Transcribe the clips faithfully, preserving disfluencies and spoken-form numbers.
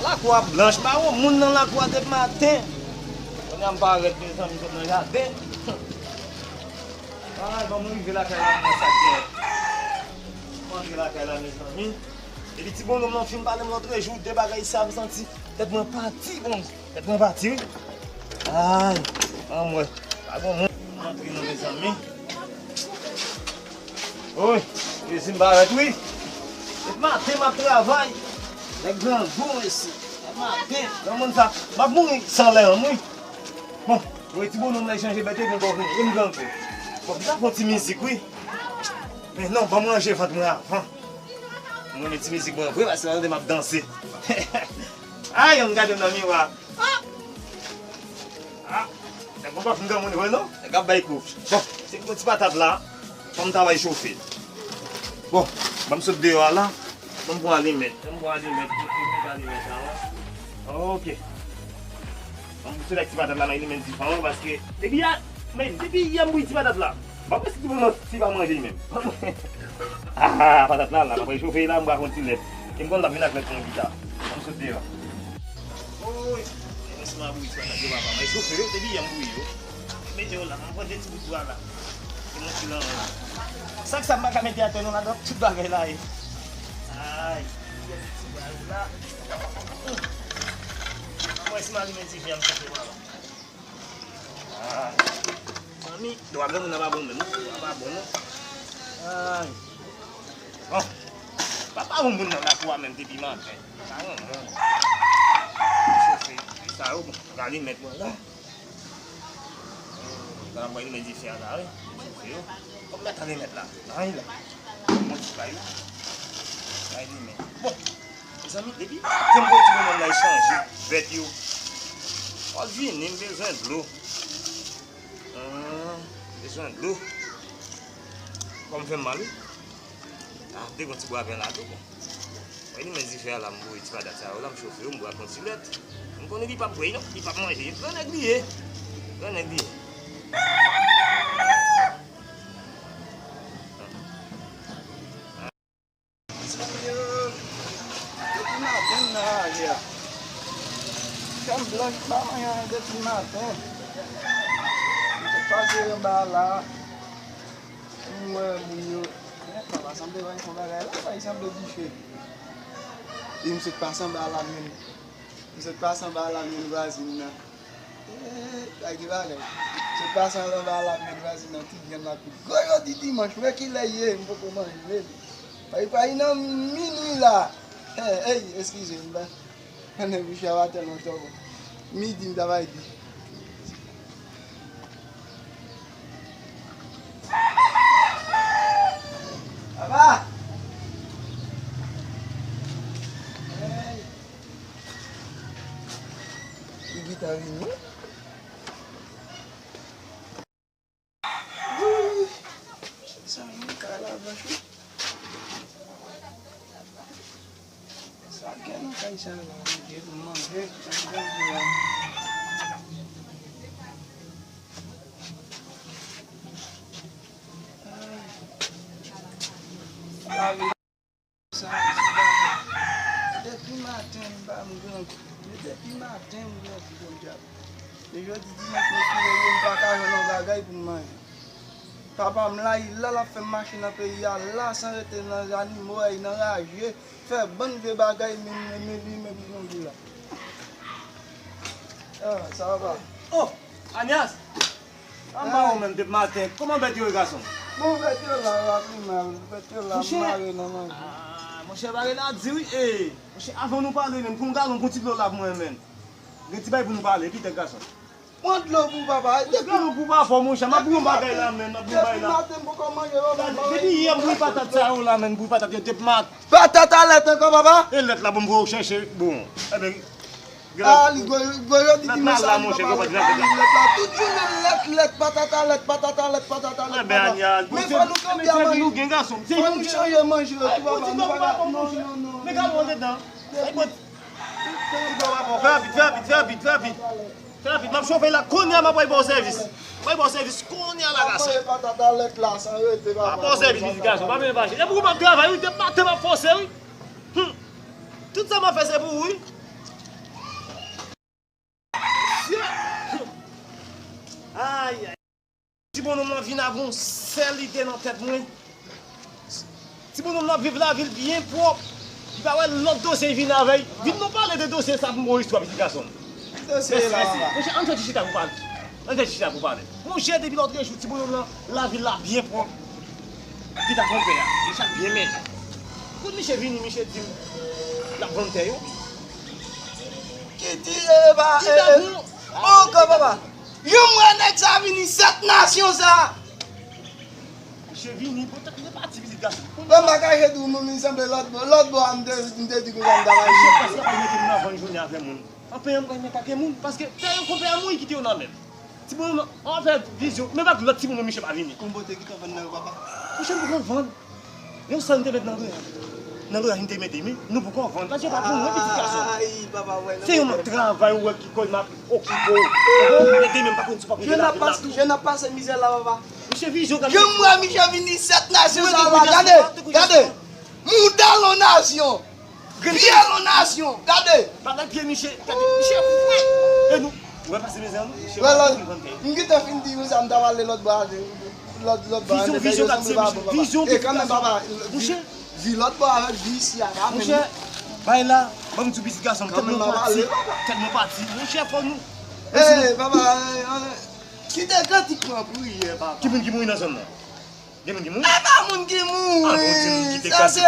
Lakou a blanch, pa wè moun nan lakou a depi maten. Kounye a m parèt, mezanmi, sot nan jaden. Ay, ban m rive lakay la, mwen sa k gen. Mwen antre lakay la, mezanmi. Epi ti bonòm nan fin pale m lòtrejou, de bagay sa, m santi tèt mwen pati, bon, tèt mwen pati, wi. Ay, anmwey, pa gon moun. Mwen antre non, mezanmi. Oy, mezi m parèt wi. Depi maten m ap travay. Nèg grangou, mesi. Depi maten, granmoun sa, m ap mouri san lè an wi. Bon, wi, ti bonòm la chanje bèt epi m pa vini, e m grangou. Bon, m ta fè yon ti mizik wi. Men non, ban m ranje vant mwen avan. M renmen ti mizik mwen vre, paske tande m ap danse. Ay, ann gade m nan miwa. Ah! Ah! Nèg mwen pa fin granmoun vre non. Nèg ap bay kou. Bon, se pou ti patat la. Fò m ta bay chofe. Bon, ban m sot deyò a la. Ban m pran alimèt. Ban m pran alimèt. Ban m pran alimèt la. Ok. Ban m sot ak ti patat la nan alimèt dife an, paske depi a, men depi yè m bouyi ti patat la. Ban m si ti bonòm ti pa manje li menm. Ah, patat la, la, m ap rechofe la, m bwè yon ti lèt. Ke m konn l ap vin ak lèt nan gita. Ban m sot deyò. Oy, mwen si m ap bouyi ti patat yo, papa. Mwen chofe yo, depi yè m bouyi yo. Mete yo la, m pran de ti bout bwa la. E mwen ki lan la. Sa k sa m pa ka mete atè non ladan tout bagay la ye. Ay, ti bagay la. Mwen si m alimen dife a, m chofe papa. Ah. Zanmi, dwa granmoun nan pa bon menm non. Dwa pa bon non. Ay. Bon. Pa pa bon moun nan lakou a menm depi maten. Pa bon moun. Chofe. Sa yo bon. Gade mèt mwen la. Gade mwen li mèt dife a la wi. Chofe yo. Kòm mèt ale mèt la. Ay la. Bon ti bay la. Ay li men. Bon. Mezanmi, depi maten m wè ti bonòm la chanje bèt yo. Fò l vini, m bezwen dlo. Hmm, bezwen dlo. Kò m fè m mal wi. Ah, te gon ti bwa pen la tou bon. Mwen li men dife a la, m bouyi ti patat sa yo la, m chofe yo, m bwè ak yon ti lèt. M konnen li p ap bwè non, li p ap manje. Gran nèg li ye. Gran nèg li ye. Depi maten m nan raje a. Fè m blanch, m pa manje anyen depi maten. M te pase anba la. M wè moun yo. Men papa sanble pa fè bagay la, pa sanble dife. E m sot pase anba la menm. M sot pase anba la menm vwazin nan. Eee, bagay ki bagay. Se pase anba la, men vwazin nan ti vyann la kou. Gwo jodi dimanch, men kilè ye, m poko manje li. Bay pay nan minwi la. Hey, hey, eskize m, ba. Pandan bouch la pa tèlman twò bon. Midi, m ta bay di. Papa! Hey! Li gentan vini. Wi. Sa menm kay la blanch wi. Sa gen nan kay sa la, manje pou manje, sa gen pou la. Ay. Sa, sa bagay. Depi maten, m pa, m grangou. Depi maten, m grangou, bon dyab. E jodi dimanch, mwen ki leve, m pa ka jwenn yon bagay pou m manje. Papa m la, li la, l ap fè m mache nan peyi a, la, san rete nan zanimo, ay, nan raje, fè bann vye bagay, men, men, men li, men li grangou la. Ah, sa va, papa? Oh, Anias! Anba ou menm depi maten. Kòman bèt yo ye, gason? Bon, bèt yo la, yo ap pi mal. Bèt yo la, ap mare nan manje. Ah, monchè, bagay la di wi. E, monchè, avan nou pale menm, pran yon galon, pran ti dlo la pou mwen menm. Gen ti bagay pou nou pale, pitèt, gason. Pran dlo pou papa. Pran dlo pou papa, monchè, m ap bouyi yon bagay la menm, m ap bouyi yon bagay la. Depi maten, m poko manje, papa. Depi yè, m bouyi patat sa yo la menm, bouyi patat yo depi maten. Patat a lèt ankò, papa? E lèt la, bon, m voye w chèche, bon. Ebyen, Ah, li gwo, gwo yo di ki mesaj papa, li pa li lèt la. Tout jounen lèt, lèt, patata lèt, patata lèt, patata lèt, papa. Men fò nou kanpe a manyen. Fò nou chanje manje yo tou, papa. Nou pa ka, non, non, non. Fè rapid, fè rapid, fè rapid, fè rapid. Fè rapid, m ap chofe la, kounye a m ap ba w sèvis. M ap ba w sèvis kounye a la, gason. Patata lèt la, san rete, papa. M ap ba w sèvis, pitit gason, pa menm fache. E pou m ap travay, wi, depi maten m ap fòse, wi. Hum. Tout sa m ap fè, se pou ou, wi. Ti bonòm nan vin avè yon sèl ide nan tèt mwen. Ti bonòm nan ap viv lavi l byen pwòp. Li pa wè lòt dosye vin avè l. Vin nou pale de dosye sa pou m ba w istwa, pitit gason m. Dosye la, papa. Monchè, ann fè ti chita pou pale. Ann fè ti chita pou pale. Monchè, depi lòtrejou, ti bonòm nan, lavi l la byen pwòp. Li ta konpè a, li chak byen mèt. Kout misye vini, misye di m l ap vann tè yo. Ki di, e, ba, e, e, bon, kò, papa. Jan m wè nèg sa vini, sèt nasyon sa. Misye vini, bon, tèt mwen pati, pitit gason. Bon, m pa kache di w, moun, li sanble lòt bò, lòt bò a, m te, m te di konsa, m ta va vini. Paske pa mete m nan vann jounen avè moun. Anpè an, m pral met pake moun, paske tè yo konpè a m wi kite yo nan men m. Ti bonòm nan, an fè vizyon, men pa lòt ti bonòm misye pa vini. Konbo te gentan vann nan yo, papa. Monchè, m poko vann. Yon sèl m te met nan loray. Nan loray m te mete, men nou poko vann. Paske yo pa pou mwen, pitit gason. Ay, papa, wè, se yon mank travay ou wè ki kòz m ap okipe w. Ou konprann? Mete men m pa konn si w p ap rete lavi la tou. Jèn ap pase mizè la, papa. Misye vizyon, gade. Jan m wè misye vini sèt nasyon sa la, gade, gade. Mouda lon nasyon. Pyè lon nasyon, gade. Bagay pye misye, gade, misye fou. E nou, ou wè pase mizè nou? Misye pa konn vann tè. M gentan fin di nou sa, m ta pale lòt bò a, lòt, lòt bò a. Vizyon, vizyon, gade, misye, vizyon. E kanmenm, papa, vi, vi lòt bò avèk vi isi a, kanmenm. Monchè, bay la, ban m di w pitit gason m, tèt mwen pati, tèt mwen pati. Monchè, fò nou. E, papa, e, e, kite kantik lan priyè, papa. Ki moun ki mouri nan zòn nan? Gen moun ki mouri? E pa moun ki mouri. Sa se,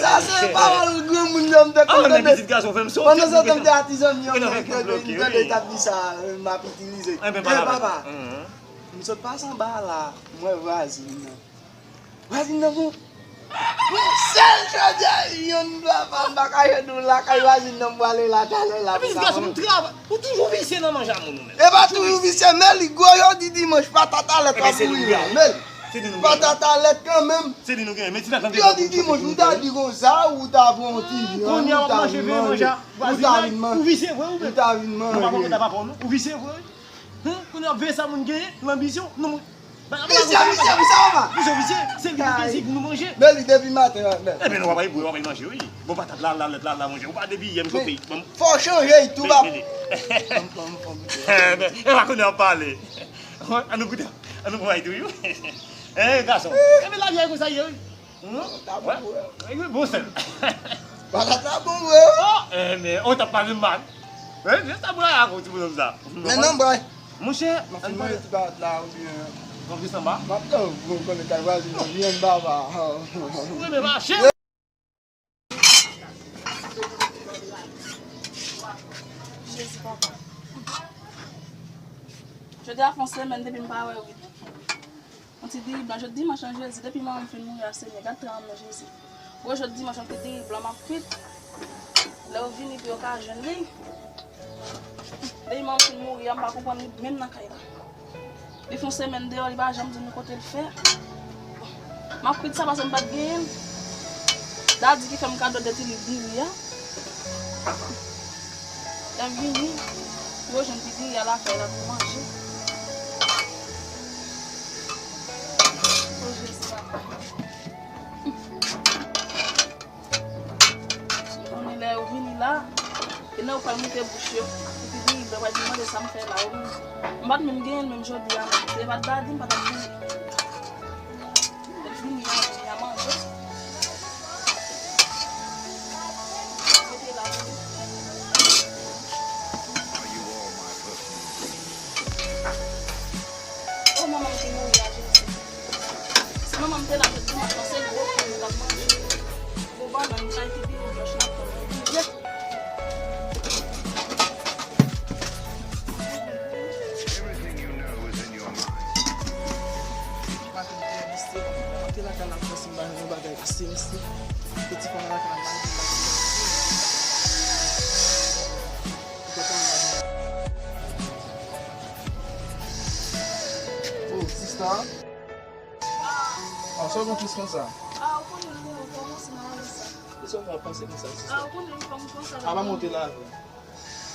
sa se pawòl granmoun yo m te konn tande. Pandan se tan m te atizan m yo, m te tande, m tande t ap di sa, e, m ap itilize. E papa, m sot pase anba a la, m wè vwazin nan. Vwazin nan gon, gon sèl chodyè, yonn papa, m pa kache di w lakay vwazin nan m pwale la talè la pou sa. Pitit gason m travay. Ou toujou visye nan manje a moun ou menm. E pa toujou visye, men li gwo jodi dimanch, patat a lèt la pou li la, men li. Patat a lèt kanmenm. Se li nou genyen, men ti nèg la te fè pou l chofe. Jodi dimanch, ou ta di konsa, ou ta pran yon ti vyann, ou ta vin manje, ou ta vin manje. Ou visye vre ou menm? Ou ta vin manje. Ou pa konn kòb la papa w non, ou visye vre wi. Hen, kounye a w ap veye sa moun genyen, lanbisyon, non. Visye, visye, visye, papa. Visye, visye, se li ki te di pou nou manje. Men li depi maten an, men. Ebyen, w ap al bwè, w ap al manje, wi. Bon, patat la, la, lèt la, la, manje. Ou pa depi yè, m chofe. Bon. Fò w chanje tou, papa. E pa konnen w ap pale. Ann nou goute, ann nou pran tou, wi. E, gason. Ebyen, lavi a konsa ye, wi. Patat la bon vre. Wi, bon sèl. Patat la bon vre. O, e, men, o, t ap pale mal. Wi, men sa bon a, ti bonòm sa. Men non, bòy. Monchè, m ap fin manje ti patat la, oubyen. Konn fè sanba? M ap tann, bon, konnen kay vwazin nan vyann baba. Ou renmen mache? Jezi, papa. Jodi a fè yon semèn depi m pa wè Wid. Yon ti diri blan, jodi dimanch lan, Jezi, depi manman m fin mouri a, Senyè, gad travay m nan, Jezi. Gwo jodi dimanch, yon ti diri blan m ap kwit. Lè yo vini pou yo ka jwenn li, depi manman m fin mouri a, m pa konprann li menm nan kay la. Li fè yon semèn deyò, li pa janm di nou kote l fè. M ap kwit sa paske m pa t genyen l. Dadi ki fè m kado de ti liv diri a. Lè m vini, pou yo jwenn ti diri a lakay la pou manje. O Jezi, papa. Ou konnen lè yo vini la, e nan yo pral moute bouch yo. Epi di, yo pral vin mande sa m fè la, wi. M pa t menm genyen l menm jodi a, menm. Si se pa t Dadi, m pa t ap genyen. Lè l vini a, vini a manje. Mete la pou li. O, manman m ki mouri a, Jezi. Si manman m te la, jodi dimanch lan, se gwo poul nou t ap manje. Gwo bannann, chay ki pi blanch n ap pran nan vye. Maten m te misye, mwen te lakay la, m panse m ba yon bagay misye, misye. Peti fanm lakay la, m pa di bagay misye. Ou konprann, madanm? Oh, sista. Ah, sa w gen plis konsa? Ah, ou konnen nou kòmanse nan ane sa. Kisa w fè w panse konsa, sista? Ah, ou konnen nou kòmanse nan ane sa. A pa monte la, vre.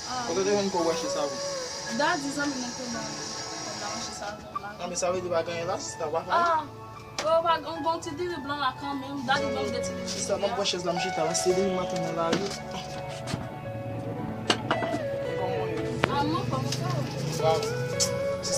Ah. Kote w te jwenn kòb w achte savon? Dadi zanmi mwen te ban mwen kòb la, m achte savon la. Ah, men sa vle di pa gen anyen la, sista, w pa fè anyen? Ah. Yo pa gen yon ti diri blan la kanmenm. Dadi ban m de ti diri blan. Sista, m ap pran chèz la, m chita la, se demen maten nan lari. E kòman w ye? Ah, m anfòm, ou sa? Bravo. Sista,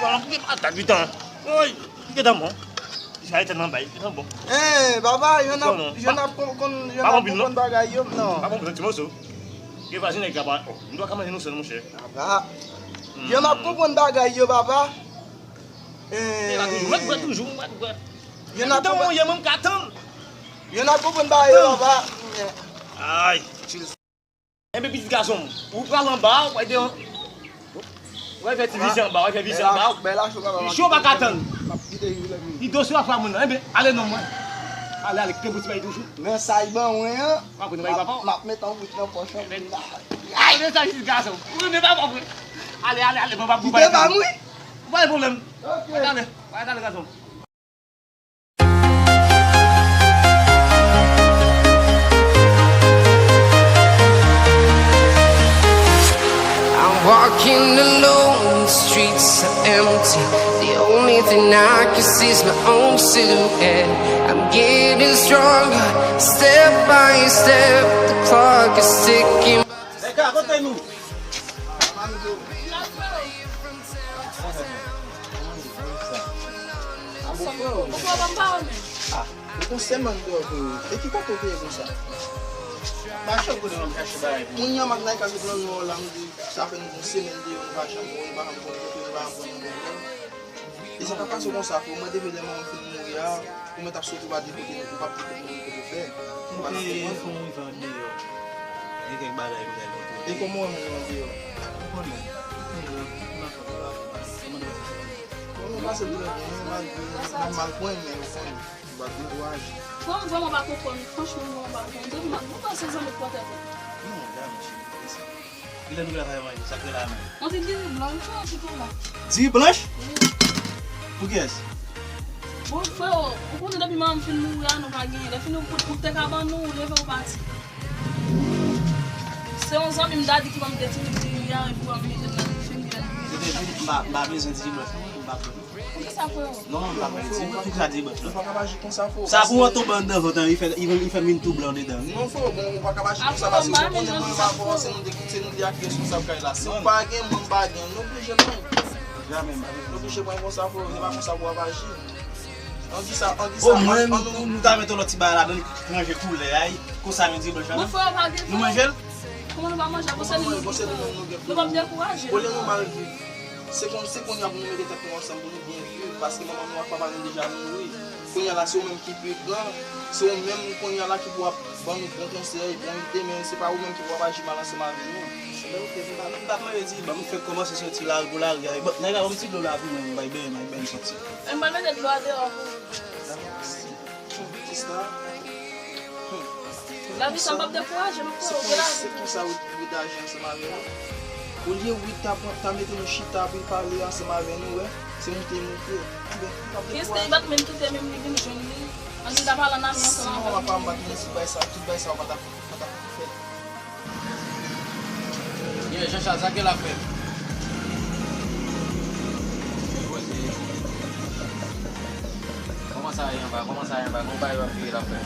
Bon, m ap kite patat, pitan. Woy, kite tan bon. Sa e tèlman bay, pitan bon. Eh, papa, yo n ap, yo n ap konprann, yo n ap konprann bagay yo, non. Pa konprann ti moso. Gen vwazinay ki ap, oh, m dwe ka manje nou sèl, monchè. Papa, yo n ap konprann bagay yo, papa. Eh, m ap bwè toujou, m ap bwè. Yo n ap konprann. Yo n ap konprann bagay yo, papa. Ay, chill. Enben, pitit gason m, ou pral anba, ou pral devan. Ou pral fè ti vizyon anba, ou pral fè vizyon anba. Li cho, pa ka tann. Li dosye a fwa moun nan. Enben, ale non mwen. Ale, ale, kite bouti bay toujou. Men sa y ban mwen an. M ap met yon bout nan pòch an pou la. Ay, men sa, pitit gason. Ou renmen papa vre. Ale, ale, ale, papa pou bay. Kite ba mwen. Ou pa gen pwoblèm. Ok. Ale, ale, ale, gason. I'm walking alone, the streets are empty. The only thing I can see is my own silhouette. I'm getting stronger, step by step. The clock is ticking. Leka, kote nou? Ou gon semèn deyò freo. E ki kote w te ye konsa? Mache w konnen m ap chache bagay pou ou. Kounye a m ap nan kay sot nan nò la, m di sa fè nou gon semèn deyò, nou pa janm wè, nou pa janm konn kote nou, pa janm konn nou pwoblèm. E sa k ap pase w konsa freo, mwen depi lè manman m fin mouri a, ou mèt ap soti w pa di kote nou, ou p ap di kote nou, kote w fè. M pa nan konprann. Fè yon rive deyò. Gen kèk bagay m ta vle kontwole. E kòman w wè moun yo andeyò? Ou konnen, tout moun yo, tout moun ap fè bagay. Bon, nou pase trè byen, malgre nou mal pran, men ou konnen, nou pa dekouraje. Bon, m vrèman pa konprann, franchman, m vrèman pa konprann. Depi m ap, nou pa se zanmi pwatèt. Non, dam, cheri, se kilè nou genlè fè manje, sa k rele a menm? On ti diri blan, wi, fè on ti tomat. Diri blanch? Wi. Pou kiyès? Bon, freo, ou konnen depi manman m fin mouri a, nou pa genyen. Lè fini, ou kout, ou te ka ban nou, ou leve, ou pati. Se yon zanmi m dadi ki ban m de ti bout diri a, epi w ap manje nan diri fini a. M pa, m pa bezwen diri blanch, non. Poukisa, freo? Non, m pa pale di, poukisa di bòs la? Ou pa ka aji konsa, freo. Sa pou an tonbe anndan vant an, li fè, li fè, li fè vin tou blan dedan. Non, freo, bon, ou pa ka aji konsa, paske ou konnen mwen menm avè w, se nou de, se nou de ak responsab kay la. Si ou pa gen, mwen m pa gen, nou oblije non. Jamè, m pa gen. Nou oblije pran konsa, freo, se pa konsa pou w ap aji. An di sa, an di sa, omwen, an nou, nou ta mete yon lòt ti bagay ladan, li chanje koulè a, konsa nou di bòs la. Bon, freo, pa gen. Nou manje l? Kòman nou pa manje? Bon, se nou, bon, se nou menm nou gen. Nou p ap dekouraje. Olye nou mal viv. Se kon, se kounye a pou nou mete tèt nou ansanm pou nou byen viv, paske manman nou ak papa nou deja mouri. Kounye a la, se ou menm ki pi gran, se ou menm kounye a la ki pou ap ban nou bon konsèy, bon ide, men se pa ou menm ki pou ap aji mal ansanm avè nou. Ebyen, oke, m pa, m pa mande di, ban m fèk kòmanse soti la pou lari a. Bon, nèg la ban m ti dlo la pou mwen, m bay benyen, m bay benyen soti. E m pral mete dlo a deyò pou ou. Sista. Lavi sa p ap dekouraje nou, freo. Se konsa Wid aji ansanm avè nou. Olye Wid ta pran, ta mete nou chita pou l pale ansanm avè nou, wè. Se moute moute. Ebyen, li p ap dekouraje. Kès te bat menm kite menm li vin jwenn li. Ann ta pale ann ami ansanm avè nou. Si manman pa m bat mwen, tout bagay sa, tout bagay sa yo pa t ap, pa t ap fèt. Yeah, Jean Charles, sa gen la, frè? Kòman sa ye anba? Kòman sa ye anba? Gon bagay w ap veye la, frè?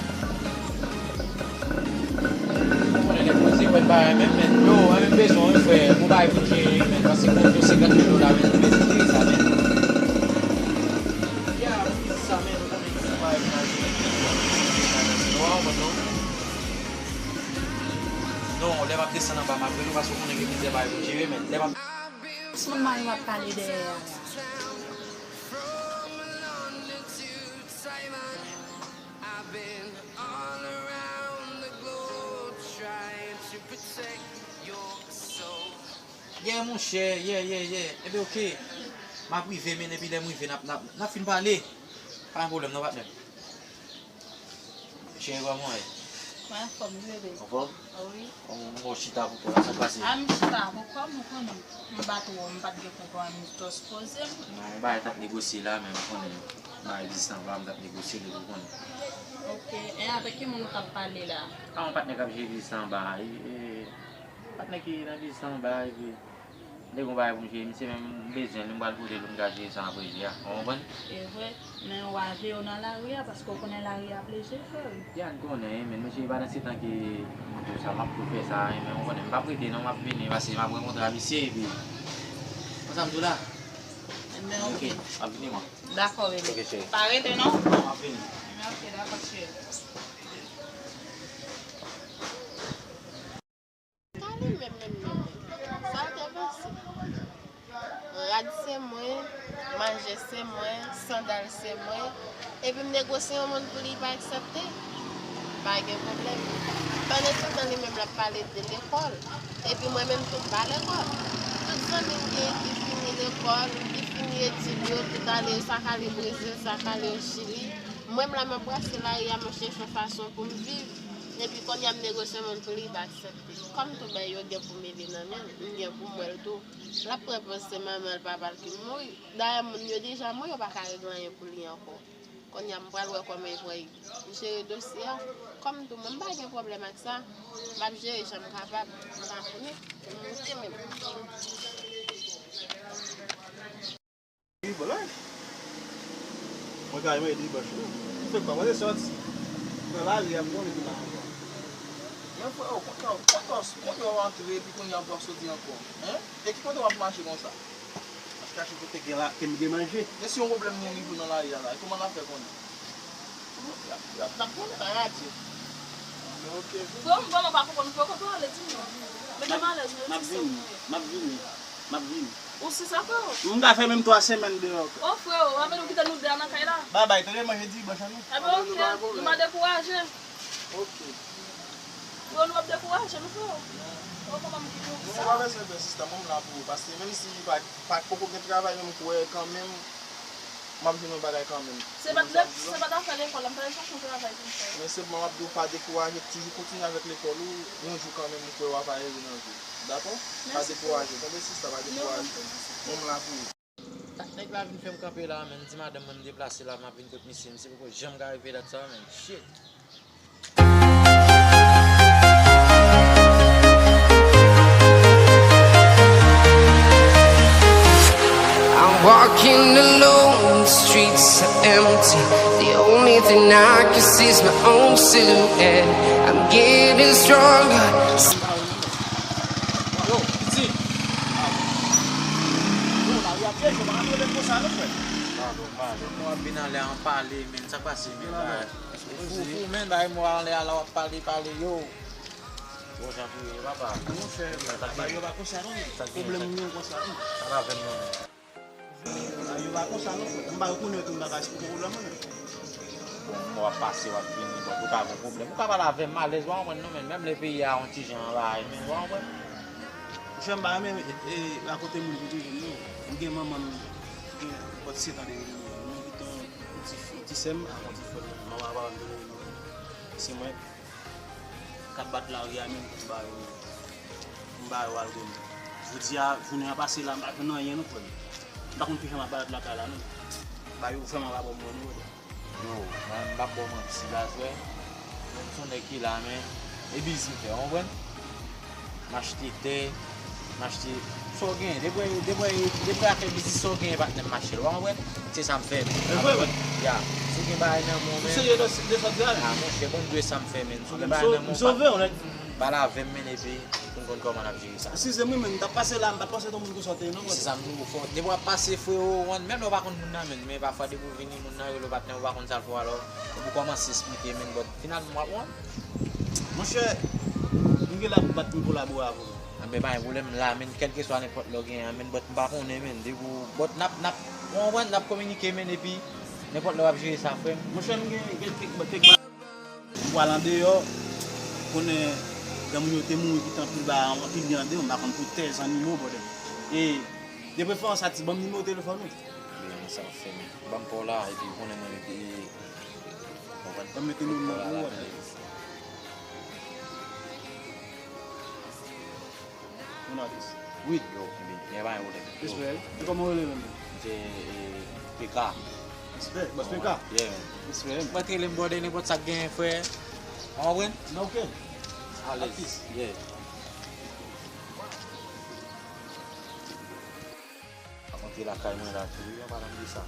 Ou konnen nèg mwen se wè bagay menm, men yo, mwen menm bezwen wi, frè, gon bagay pou jere wi, men, paske gon dosye senkant mil dola, men, nou bezwen jere sa, men. Yeah, mwen di sa, men, nou konnen ki bagay pou n al jere, men, nou pa konprann non. Non, lè m ap desann anba, m ap rele w paske w konnen gen plizyè bagay pou m jere, men lè m ap. Sou mari w ap pale dèyè a la. Yeah, monchè, yeah, yeah, yeah. Ebyen, oke. M ap rive, men, epi lè m rive, n ap, n ap, n ap fin pale. Pa gen pwoblèm, non, patnè m. Cheri, kòman w ye? Mwen anfòm wi, bebe. Anfòm? Wi. Bon, bon, chita pou kò a, sa k pase? A, m chita pou kò m, ou konnen. M pa twò, m pa t gen konprann, m twò sipoze m. Non, yon bagay t ap negosye la, men ou konnen, bagay egziste anba, m t ap negosye li, ou konnen. Oke, e avèk ki moun ou t ap pale la? A, yon patnè k ap jere egziste anba, e, e, patnè ki nan egziste anba, epi. M te gen yon bagay pou m jere, misye menm m bezwen l, m pral pote l pou m ka jere sa m ap rejere a. Ou konprann? E vre, men w a jere w nan lari a, paske w konnen lari a ple je, frè wi. Ya, n konnen, men mesye, pandan se tan ke m di w sa, m ap tou fè sa, men ou konnen, m p ap rete non, m ap vini, paske m ap rankontre a misye, epi, konsa m di w la. Ebyen, oke. Oke, m ap vini, mwen. Dakò, bebe. Oke, cheri. Pa rete non. Non, m ap vini. Ebyen, oke, dakò, cheri. Sa li menm, menm, menm, menm. Sa l te panse. Rad se mwen, manje se mwen, sandal se mwen. Epi m negosye yon moun pou li pa aksepte. Pa gen pwoblèm. Pandan se tan li menm l ap pale de lekòl. Epi mwen menm tou m pa lekòl. Tout zanmi m gen ki fini lekòl, ki fini etid yo, tout ale, sa k ale Brezil, sa k ale Chili. Mwen m la m ap brase lari a, m ap chèche yon fason pou m viv. Epi kounye a m negosye yon moun pou li pa aksepte. Kòm tou bagay yo gen pou m li nan men l, m gen pou m wè l tou. L ap pran pòz se manman l, papa l ki mouri. Dayè, moun yo deja mouri, yo pa ka regle anyen pou li ankò. Kounye a, m pral wè kòman e pral jere dosye a. Kòm tou, mwen, m pa gen pwoblèm ak sa. M ap jere jan m kapab. M pa konnen. M moute menm. Wi, blan. Mwen ka jwenn di bòs ou. Ou fè kòmanse sòti nan lari a pou konnen ki pa ankò. Men frè, o, kote w, kote w, kote w antre epi kounye a w ap sòti ankò? Hein? E ki kote w ap mache konsa? M ap chache kote gen la, ke m gen manje. Men si yon pwoblèm nou rive nan lari a la, kòman n ap fè konnen? Y ap, y ap, n ap konnen pa radye. Men oke. Frè, m vrèman pa konprann. Frè, kote w ale, di m non. Mete m alèz, non, e ti sè w mwen ye. M ap vini. M ap vini. M ap vini. Ou si sa, frè? M ka fè menm twa semèn deyò. O, frè, w ap vin kite nou de a nan kay la? Babay, tande manje dimanch an nou. Ebyen, oke. Nou pa dekouraje. Oke. Frè, nou p ap dekouraje nou, frè. O, kòman m kite w sa? Non, ou pa bezwen pè, sista, mwen m la pou ou, paske menm si pa, pa poko gen travay, men m kwè kanmenm, m ap jwenn yon bagay kanmenm. Se pa t, se pa t afè lekòl la, m t al chache yon travay pou m fè. Men senpman, m ap di w pa dekouraje, toujou kontinye avèk lekòl ou, yon jou kanmenm, m kwè w ap rive nan vi w. Dakò? Pa dekouraje, tande sista, pa dekouraje. Mwen m la pou ou. Nèg la vin fè m kanpe la, men m di madanm mwen m deplase la, m ap vin kot misye, misye poko janm ka rive dat sa, men shit. Walking alone, the streets are empty. The only thing I can see is my own silhouette. I'm getting stronger. Yo, piti. Yo, lari a pye, yo pa ka leve konsa non, frè. Pardon, pardon. Mwen ap vin anlè an pale, men sa k pase, men bagay. Ou fou, fou, men bagay mwen anlè a la w ap pale, pale, yo. Bon, jan pou ye, papa. Monchè, bagay yo pa konsa non. Pwoblèm nou konsa non. Sa pa avè m non, men. Yo pa konsa non, frè. M pa rekonèt ou, m pa ka esplike pwoblèm mwen. Bon, w ap pase, w ap vini, bon, ou ka gen pwoblèm. Ou ka pale avè m alèz, w a konprann non, men menm lè peyi a yon ti jan anvayi, men w a konprann. Monchè, m pa renmen e, e, rakonte moun pou toujou non. M gen manman m, gen nenpòt sèt an de nou, nou gentan yon ti fi, ti sè m ak yon ti frè m. Manman pa vle nou. Se mwen k ap bat lari a menm pou m ba yo, pou m ba yo alkòl. Jodi a, jounen an pase la, m pa jwenn anyen non, frè m. M pa konn kijan m ap parèt lakay la non. Bagay yo vrèman pa bon pou mwen non, frè m. Yo, mwen, m p ap ba w manti la, frè. Mwen, m se yon nèg ki la, men e biznis m fè, w konprann? M achte tè, m achte sa w genyen. Depi, depi, depi afè biznis sa w genyen, patnè m, m achte l, w konprann? Se sa m fè. E vre, wi. Ya. Si w gen bagay nan men w, men. Ou serye de, de sa w di a? A, monchè, bon, m dwe sa m fè, men. Si w gen bagay nan men w, pale avè m, men, epi pou n konn kòman n ap jere sa. Eskize m, wi, men m t ap pase la, m pa t panse se yon moun konsa w te ye, non, frè. Se sa m di w, fò, depi w ap pase, frewo, w konprann, menm lè w pa konn moun nan, men, men pafwa, depi w vini, moun nan rele w, patnè, ou pa konn sa l fè w, alò, epi w kòmanse esplike, men, but finalman, w ap, w konprann? Monchè, m gen la pou bat pou m kolabore avè w. Anben, pa gen pwoblèm la, men, kèlkeswa nenpòt lè w genyen an, men, but m pa konnen, men, depi w, but n ap, n ap, w konprann, n ap kominike, men, epi nenpòt lè w ap jere sa, frè m. Monchè, m gen, gen kèk, kèk, kèk bagay. M pral andeyò, konnen granmoun yo te mouri kite anpil bagay, anpil byen andeyò, m pa konn pou tè, zannimo, brother. E, de preferans, Ati, ban m nimewo telefòn ou. Byen, sa m ap fè, men. Ban m pa w la, epi konnen mwen, epi, konprann? Ban m mete nimewo w la. Moun atis. Wi. Yo, byen, pa gen pwoblèm. Respè. E kòman w rele menm? Se, e, P K. Respè, bòs P K. Yeah, man. Respè. Ou pa t rele m brother, nenpòt sa k genyen, frè. Ou konprann? Non, ok. Alèz. Atis. Yeah. Ap antre lakay mwen la tou, wi, an palan de sa.